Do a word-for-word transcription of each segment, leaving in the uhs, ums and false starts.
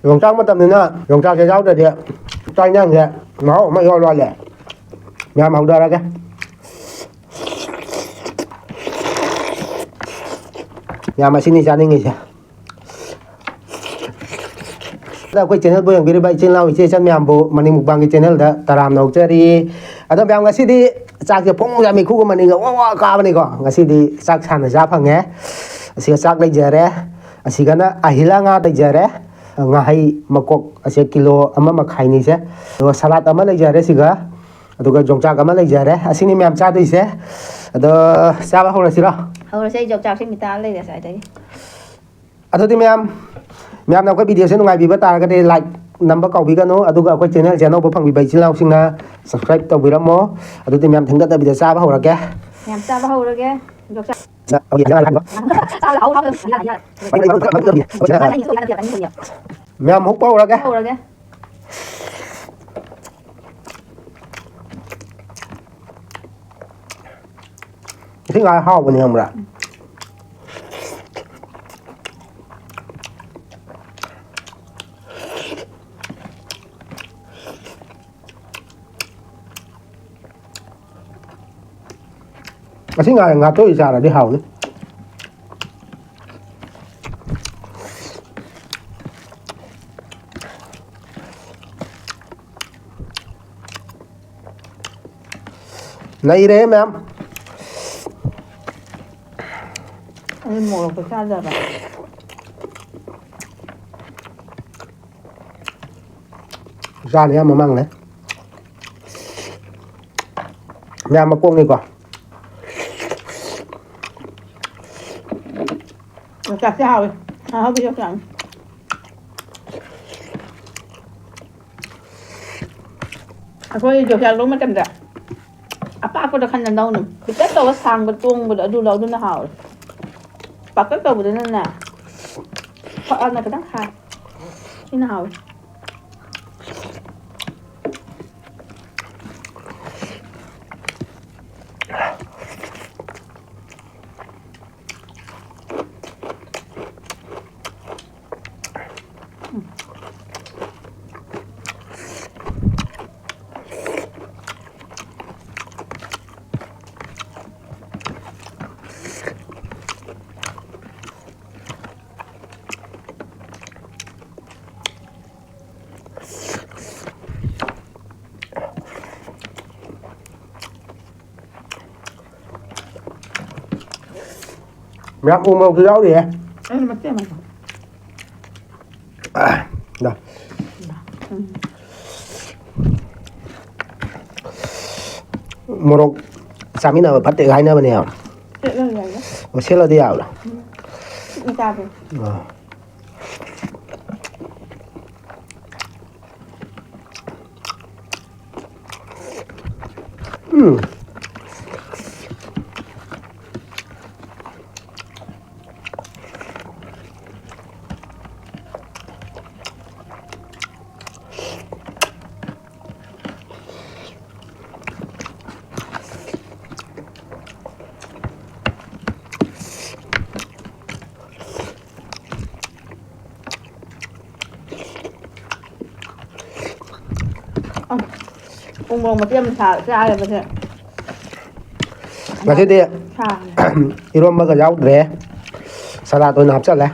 ꯌꯣꯡꯆꯥꯛ ꯃꯇꯝꯅꯤꯅ ꯌꯣꯡꯆꯥꯛꯁꯦ ꯌꯥꯎꯗ꯭ꯔꯗꯤ ꯆꯥꯛ ꯏꯟꯖꯥꯡꯁꯦ ꯃꯍꯥꯎ ꯑꯃ ꯏꯋꯥꯠ ꯋꯥꯠꯂꯦ꯫ ꯃꯌꯥꯝ ꯍꯧꯗꯔꯒꯦ꯫ ꯃꯌꯥꯝ ꯑꯁꯤꯅꯤ ꯆꯥꯅꯤꯡꯉꯤꯁꯦ꯫ ꯑꯗ ꯑꯩꯈꯣꯏ ꯆꯦꯅꯦꯜꯕꯨ ꯌꯦꯡꯕꯤꯔꯤꯕ ꯏꯆꯤꯜ ꯏꯅꯥꯎ ꯏꯆꯦ ꯏꯆꯟ ꯃꯌꯥꯝꯕꯨ ꯃꯅꯤꯡ ꯃꯨꯛꯕꯥꯡꯒꯤ ꯆꯦꯅꯦꯜꯗ ꯇꯔꯥꯝꯅ ꯑꯣꯛꯆꯔꯤ꯫ ꯑꯗꯣ ꯃꯌꯥꯝ ꯉꯁꯤꯗꯤ ꯆꯥꯛꯁꯦ ꯐꯣꯡ ꯐꯣꯡ ꯆꯥꯃꯤ ꯈꯨꯒꯨꯝꯕꯅꯤꯒ ꯋꯥ ꯋꯥ ꯀꯥꯕꯅꯤꯀꯣ꯫ ꯉꯁꯤꯗꯤ ꯆꯥꯛ ꯁꯥꯟꯅ ꯆꯥ ꯐꯪꯉꯦ꯫ ꯑꯁꯤꯒ ꯆꯥꯛ ꯂꯩꯖꯔꯦ꯫ ꯑꯁꯤꯒꯅ ꯑꯍꯤꯂꯥ ꯉꯥ ꯂꯩꯖꯔꯦ꯫ ꯉꯥꯍꯩ ꯃꯀꯣꯛ ꯑꯁꯦ ꯀꯤꯂꯣ ꯑꯃ ꯃꯈꯥꯏꯅꯤꯁꯦ꯫ ꯑꯗꯨꯒ ꯁꯂꯥꯠ ꯑꯃ ꯂꯩꯖꯔꯦ ꯁꯤꯒ꯫ ꯑꯗꯨꯒ ꯌꯣꯡꯆꯥꯛ ꯑꯃ ꯂꯩꯖꯔꯦ꯫ ꯑꯁꯤꯅꯤ ꯃꯌꯥꯝ ꯆꯥꯗꯣꯏꯁꯦ꯫ ꯑꯗꯣ ꯆꯥꯕ ꯍꯧꯔꯁꯤꯔꯣ? ꯍꯧꯔꯁꯦ, ꯑꯩ ꯌꯣꯡꯆꯥꯛꯁꯦ ꯃꯤꯇꯥ ꯂꯩꯔꯦ ꯉꯁꯥꯏꯗꯒꯤ꯫ ꯑꯗꯨꯗꯤ ꯃꯌꯥꯝ, ꯃꯌꯥꯝꯅ ꯑꯩꯈꯣꯏ ꯚꯤꯗꯤꯑꯣꯁꯦ ꯅꯨꯡꯉꯥꯏꯕꯤꯕ ꯇꯥꯔꯒꯗꯤ ꯂꯥꯏꯛ ꯅꯝꯕ ꯀꯥꯎꯕꯤꯒꯅꯨ꯫ ꯑꯗꯨꯒ ꯑꯩꯈꯣꯏ ꯆꯦꯅꯦꯜꯁꯦ ꯑꯅꯧꯕ ꯐꯪꯕꯤꯕ ꯏꯆꯤꯜ ꯏꯅꯥꯎꯁꯤꯡꯅ ꯁꯕꯁꯀ꯭ꯔꯥꯏꯕ ꯇꯧꯕꯤꯔꯝꯃꯣ꯫ ꯑꯗꯨꯗꯤ ꯃꯌꯥꯝ ꯊꯦꯡꯊꯗꯕꯤꯗ ꯆꯥꯕ ꯍꯧꯔꯒꯦ꯫ ꯃꯌꯥꯝ ꯆꯥꯕ ꯍꯧꯔꯒꯦ꯫ ꯌꯣꯡꯆꯥꯛ꯫ ꯆꯥꯛ ꯍꯧꯔꯒꯦ꯫ ꯆꯥꯛ ꯍꯧꯔꯒꯦ꯫ ꯃꯌꯥꯝ ꯍꯨꯛꯄ ꯍꯧꯔꯒꯦ꯫ ꯍꯧꯔꯒꯦ꯫ ꯏꯁꯤꯡ ꯉꯥ ꯍꯥꯎꯕꯅꯦ ꯈꯪꯕ꯭ꯔꯥ? ꯉꯁꯤ ꯉꯥ, ꯉꯥꯇꯣꯏ ꯆꯥꯔꯗꯤ ꯍꯥꯎꯅꯤ꯫ ꯅꯩꯔꯦ ꯃꯌꯥꯝ꯫ ꯑꯩ ꯃꯣꯔꯣꯛꯇꯣ ꯆꯥꯗꯕ꯫ ꯆꯥꯅꯤ ꯌꯥꯝ ꯃꯃꯥꯡꯅꯦ꯫ ꯃꯌꯥꯝ ꯃꯀꯣꯛꯅꯤꯀꯣ꯫ ꯌꯣꯡꯆꯥꯛꯁꯦ ꯍꯥꯎꯋꯦ꯫ ꯑꯍꯥꯎꯕ ꯌꯣꯡꯆꯥꯛꯅꯤ꯫ ꯑꯩꯈꯣꯏ ꯌꯣꯡꯆꯥꯛ ꯂꯧꯕ ꯃꯇꯝꯗ ꯑꯄꯥꯛꯄꯗꯣ ꯈꯟꯅ ꯂꯧꯅꯨ꯫ ꯈꯤꯇꯪ ꯇꯧꯕ ꯁꯥꯡꯕ ꯇꯣꯡꯕꯗꯣ ꯑꯗꯨ ꯂꯧ, ꯑꯗꯨꯅ ꯍꯥꯎꯋꯦ꯫ ꯄꯥꯛꯇꯛ ꯇꯧꯕꯗꯨꯅꯅꯦ, ꯐꯛꯑꯅ ꯈꯤꯇꯪ ꯈꯥꯏ꯫ ꯁꯤꯅ ꯍꯥꯎꯋꯦ꯫ ꯌꯥꯝ ꯎ ꯃꯣꯔꯣꯛꯁꯨ ꯌꯥꯎꯔꯤꯌꯦ꯫ ꯑꯩꯅ ꯃꯇꯦꯛ ꯑꯃ ꯆꯥ꯫ ꯑꯥ, ꯗꯥ꯫ ꯎꯝ꯫ ꯃꯣꯔꯣꯛ ꯆꯥꯃꯤꯟꯅꯕ ꯐꯠꯇꯦ ꯍꯥꯏꯅꯕꯅꯦ꯫ ꯁꯦꯠꯂꯁꯨ ꯌꯥꯏꯗ꯫ ꯑꯣ, ꯁꯦꯠꯂꯗꯤ ꯌꯥꯕ꯭ꯔꯥ? ꯎꯝ꯫ ꯁꯤꯛꯅ ꯆꯥꯕ꯭ꯔꯣ? ꯑꯥ꯫ ꯎꯝ꯫ ꯎ ꯃꯣꯔꯣꯛ ꯃꯇꯦꯛ ꯑꯃ ꯁꯥ-, ꯆꯥꯔꯦꯕꯁꯦ꯫ ꯉꯁꯤꯗꯤ ꯁꯥꯔꯦ꯫ ꯏꯔꯣꯝꯕꯒ ꯌꯥꯎꯗ꯭ꯔꯦ, ꯁꯂꯥꯗ ꯑꯣꯏꯅ ꯍꯥꯞꯆꯜꯂꯦ꯫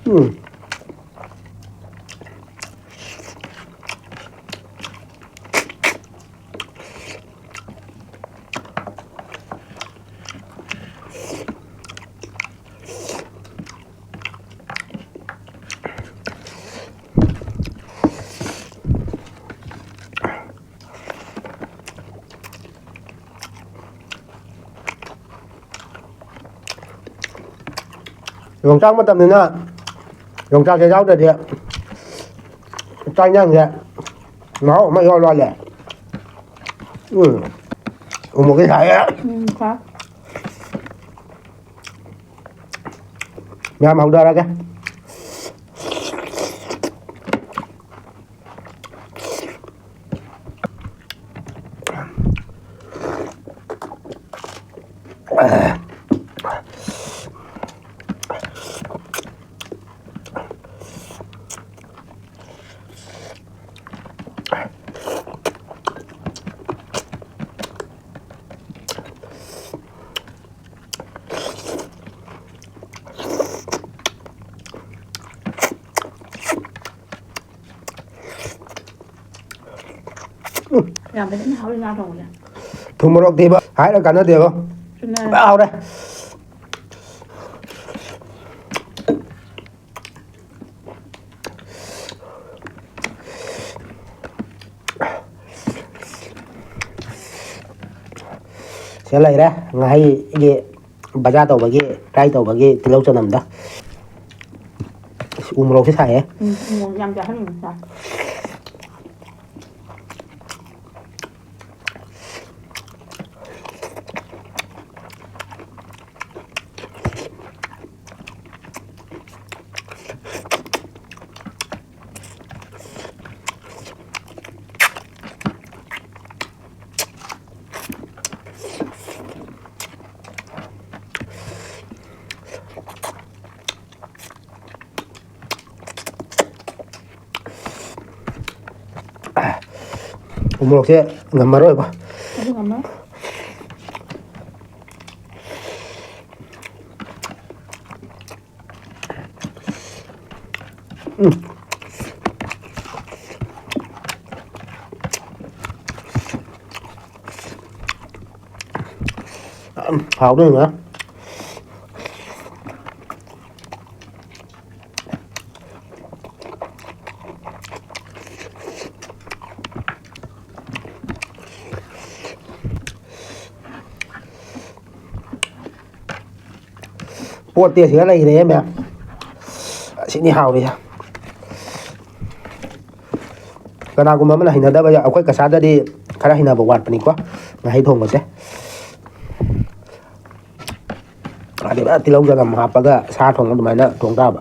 ꯎꯝ꯫ ꯌꯣꯡꯆꯥꯛ ꯃꯇꯝꯅꯤꯅ ꯌꯣꯡꯆꯥꯛꯁꯦ ꯌꯥꯎꯗ꯭ꯔꯗꯤ ꯆꯥꯛ ꯏꯟꯖꯥꯡꯁꯦ ꯃꯍꯥꯎ ꯑꯃ ꯏꯋꯥꯠ ꯋꯥꯠꯂꯦ꯫ ꯎꯝ꯫ ꯎ ꯃꯣꯔꯣꯛꯀꯤ ꯁꯥꯏꯍꯦ꯫ ꯎꯝ, ꯈꯔ꯫ ꯃꯌꯥꯝ ꯍꯧꯗꯔꯒꯦ꯫ ꯌꯥꯝ ꯐꯖꯅ ꯍꯥꯎꯔꯤ ꯉꯥ ꯊꯣꯡꯕꯁꯦ꯫ ꯊꯨꯝ ꯃꯣꯔꯣꯛ ꯊꯤꯕ꯫ ꯍꯥꯏꯔ ꯀꯥꯟꯅꯗꯦꯕꯣ꯫ ꯆꯨꯝꯃꯦ꯫ ꯄꯨꯔꯥ ꯍꯥꯎꯔꯦ꯫ ꯁꯤꯗ ꯂꯩꯔꯦ ꯉꯥꯍꯩꯒꯤ ꯕꯖꯥꯔ ꯇꯧꯕꯒꯤ, ꯇ꯭ꯔꯥꯏ ꯇꯧꯕꯒꯤ ꯇꯤꯜꯍꯧ ꯆꯅꯝꯗ꯫ ꯑꯁ, ꯎ ꯃꯣꯔꯣꯛꯁꯦ ꯁꯥꯏꯌꯦ꯫ ꯎꯝ, ꯎ ꯃꯣꯔꯣꯛ ꯌꯥꯝ ꯆꯥꯍꯟꯅꯤꯡꯕ ꯆꯥꯏ꯫ ꯎ ꯃꯣꯔꯣꯛꯁꯦ ꯉꯝꯃꯔꯣꯏꯕ꯫ ꯑꯗꯨ ꯉꯝꯃꯔꯣꯏ꯫ ꯎꯝ꯫ ꯌꯥꯝ ꯍꯥꯎꯗꯣꯏꯅꯦ꯫ ꯄꯣꯠꯇꯤ ꯑꯁꯤꯗ ꯂꯩꯈ꯭ꯔꯦ ꯃꯌꯥꯝ꯫ ꯑꯁꯤꯅꯤ ꯍꯥꯎꯔꯤꯁꯦ꯫ ꯀꯅꯥꯒꯨꯝꯕ ꯑꯃꯅ ꯍꯩꯅꯗꯕ ꯌꯥ-, ꯑꯩꯈꯣꯏ ꯀꯁꯥꯗꯗꯤ ꯈꯔ ꯍꯩꯅꯕ ꯋꯥꯠꯄꯅꯤꯀꯣ ꯉꯥꯍꯩ ꯊꯣꯡꯕꯁꯦ꯫ ꯑꯗꯨꯒ ꯇꯤꯜꯍꯧ ꯆꯅꯝ ꯍꯥꯞꯄꯒ ꯁꯥ ꯊꯣꯡꯕ ꯑꯗꯨꯃꯥꯏꯅ ꯊꯣꯡ ꯇꯥꯕ꯫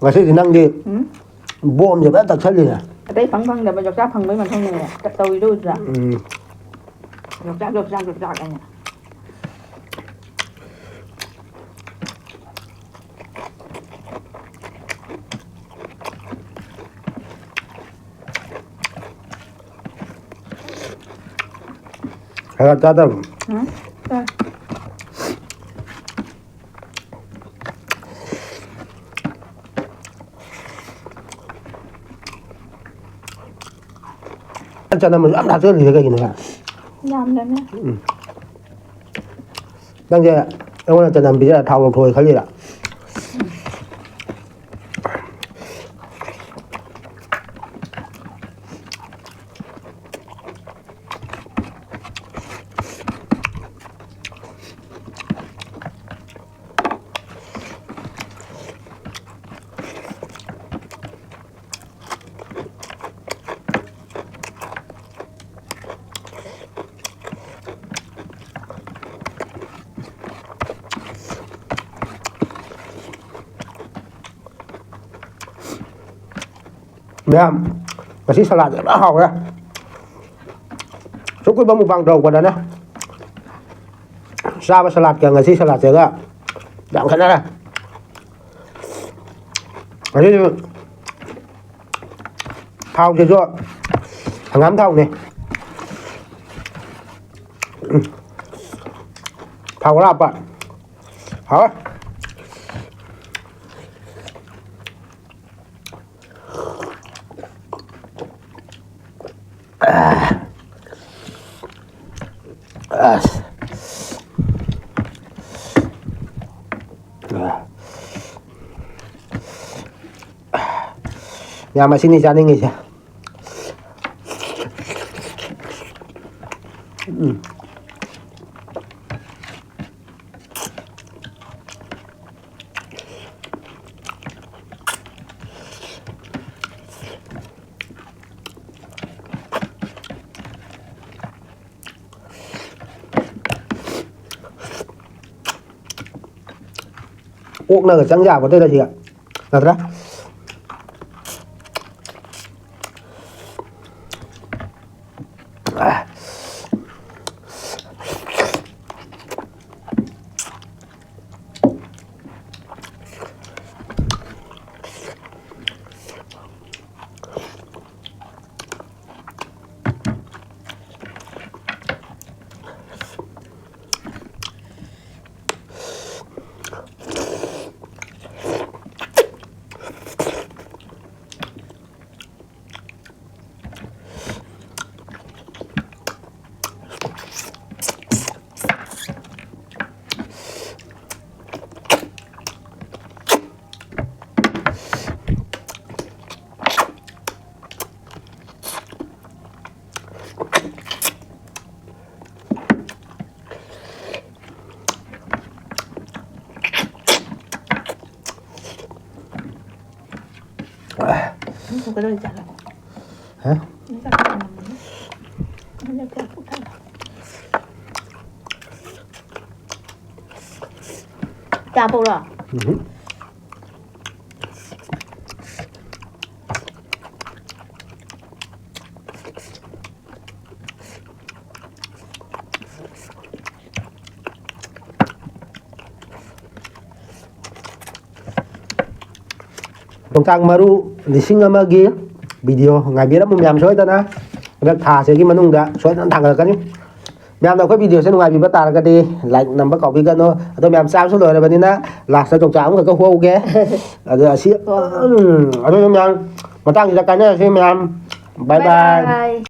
ꯉꯁꯤꯗꯤ ꯅꯪꯗꯤ ꯎꯝ? ꯕꯣꯝꯁꯦ ꯐꯖꯅ ꯇꯛꯁꯜꯂꯤꯅꯦ꯫ ꯑꯇꯩ ꯐꯪ ꯐꯪꯗꯕ ꯌꯣꯡꯆꯥꯛ ꯐꯪꯕꯩ ꯃꯊꯧꯅꯦ ꯇꯧꯔꯤꯗꯣ ꯎꯗ꯭ꯔꯥ? ꯎꯝ꯫ ꯌꯣꯡꯆꯥꯛ, ꯌꯣꯡꯆꯥꯛ, ꯌꯣꯡꯆꯥꯛ ꯍꯥꯏꯅ꯫ ꯈꯔ ꯆꯥꯗꯕ꯫ ꯎꯝ? ꯆꯥꯏ꯫ ꯆꯅꯝꯁꯨ ꯌꯥꯝ ꯊꯥꯛꯆꯜꯂꯤꯁꯦ ꯀꯩꯒꯤꯅꯣ? ꯌꯥꯝꯗꯕꯅꯦ꯫ ꯎꯝ꯫ ꯅꯪꯁꯦ ꯑꯩꯉꯣꯟꯗ ꯆꯅꯝ ꯄꯤꯖꯔ ꯊꯥꯎ ꯂꯧꯊꯣꯛꯑꯦ ꯈꯜꯂꯤꯔꯥ? ꯃꯌꯥꯝ, ꯉꯁꯤ ꯁꯂꯥꯠꯁꯦ ꯐꯖꯅ ꯍꯥꯎꯔꯦ꯫ ꯑꯁꯨꯛ ꯀꯨꯏꯕ mukbang ꯇꯧꯔꯛꯄꯗꯅꯦ, ꯆꯥꯕ ꯁꯂꯥꯠꯀ ꯉꯁꯤ ꯁꯂꯥꯠꯁꯤꯒ ꯌꯥꯝ ꯈꯦꯠꯅꯔꯦ꯫ ꯉꯁꯤꯁꯨ ꯊꯥꯎꯁꯤꯁꯨ ꯍꯪꯒꯥꯝ ꯊꯥꯎꯅꯦ꯫ ꯎꯝ꯫ ꯊꯥꯎ ꯈꯔ ꯍꯥꯞꯄ꯫ ꯍꯥꯎꯋꯦ꯫ ꯑꯁ꯫ ꯌꯥꯝ ꯑꯁꯤꯅꯤ ꯆꯥꯅꯤꯡꯉꯤꯁꯦ꯫ ꯎꯝ꯫ ꯑꯣꯛꯅꯒ ꯆꯪ ꯌꯥꯕꯗꯨꯗ ꯁꯤꯒ ꯅꯠꯇ꯭ꯔꯥ? ꯀꯩꯗꯧꯔꯤ ꯖꯥꯠꯅꯣ? ꯍꯥ? ꯆꯥ ꯄꯧꯔꯣ? ꯎꯝꯍꯨꯝ꯫ ꯌꯣꯡꯆꯥꯛ ꯃꯔꯨ ꯂꯤꯁꯤꯡ ꯑꯃꯒꯤ video ꯉꯥꯏꯕꯤꯔꯝꯃꯨ ꯃꯌꯥꯝ ꯁꯣꯏꯗꯅ꯫ ꯍꯟꯗꯛ ꯊꯥꯁꯤꯒꯤ ꯃꯅꯨꯡꯗ ꯁꯣꯏꯗꯅ ꯊꯥꯡꯒꯠꯂꯛꯀꯅꯤ꯫ ꯃꯌꯥꯝꯅ ꯑꯩꯈꯣꯏ video ꯁꯦ ꯅꯨꯡꯉꯥꯏꯕꯤꯕ ꯇꯥꯔꯒꯗꯤ like ꯅꯝꯕ ꯀꯥꯎꯕꯤꯒꯅꯨ꯫ ꯑꯗꯣ ꯃꯌꯥꯝ ꯆꯥꯕꯁꯨ ꯂꯣꯏꯔꯕꯅꯤꯅ last ꯇ ꯌꯣꯡꯆꯥꯛ ꯑꯃꯈꯛꯀ ꯍꯨꯍꯧꯒꯦ꯫ ꯑꯗꯣ ꯑꯁꯤ, ꯎꯝ, ꯑꯗꯨꯅ ꯃꯌꯥꯝ ꯃꯇꯥꯡꯁꯤꯗ ꯀꯥꯏꯅꯔꯁꯤ ꯃꯌꯥꯝ꯫ Bye bye꯫ Bye bye꯫